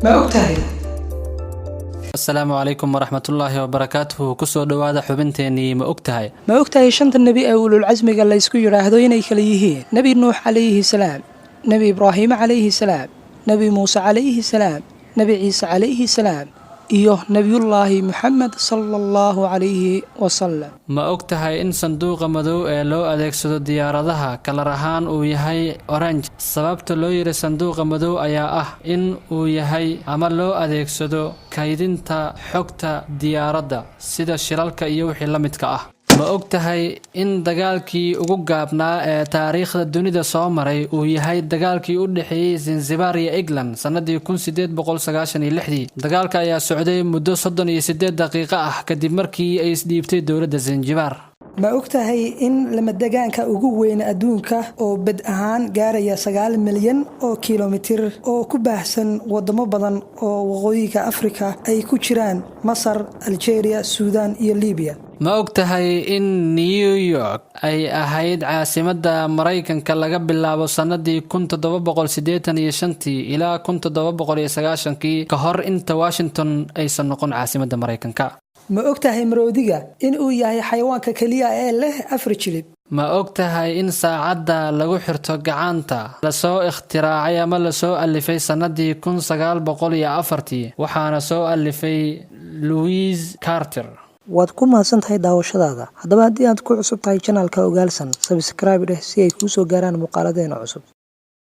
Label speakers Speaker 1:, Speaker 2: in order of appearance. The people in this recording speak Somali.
Speaker 1: Ma ogtahay?
Speaker 2: Asalaamu calaykum waraxmatullaahi wabarakaatuhu. Kusoo dhowaada xubinteenii Ma og tahay?
Speaker 1: Ma ogtahay shanta nebi ee ululcasmiga laysku yidhaahdo inay kala yihiin Nebi Nuux calayhi salaam, Nebi Ibraahim calayhi salaam, Nebi Muuse calayhi salaam, Nebi Ciise calayhi salaam iyo Nebiyullaahi Muxamed sala Allahu calayhi wasalam?
Speaker 2: Ma og tahay in sanduuqa madow ee loo adeegsado diyaaradaha kalar ahaan uu yahay orange? Sababta loo yidhi sanduuqa madow ayaa ah in uu yahay ama loo adeegsado kaydinta xogta diyaaradda, sida shilalka iyo wixii la midka ah. Ma og tahay in dagaalkii ugu gaabnaa ee taariikhda dunida soo maray uu yahay dagaalkii u dhexeeyey Zanzibar iyo England sannadii 1896-dii? Dagaalka ayaa socday muddo 38 daqiiqo ah kadib markii ay isdhiibtay dowladda Zanzibar.
Speaker 1: Ma og tahay in lamadegaanka ugu weyn adduunka oo bed ahaan gaaraya 9 milyan oo kilomitir oo ku baahsan wadamo badan oo waqooyiga Afrika ay ku jiraan Masar, Aljeeriya, Suudaan iyo Libiya?
Speaker 2: Ma og tahay in New York ay ahayd caasimadda Maraykanka laga bilaabo sannadii 1785-tii ilaa 1790-kii, ka hor inta Washington aysan noqon caasimadda Maraykanka?
Speaker 1: Ma og tahay maroodiga in uu yahay xayawaanka keliya ee leh afar jilib?
Speaker 2: Ma og tahay in saacadda lagu xirto gacanta lasoo ikhtiraacay ama lasoo alifay sannadii 1904-tii, waxaana soo alifay Louis Cartier?
Speaker 1: Waad ku mahadsan tahay daawashadaada. Haddaba haddii aad ku cusub tahay channelka Ogaalsan, subscribe dheh si ay kuu soo gaaraan muuqaaladeena cusub.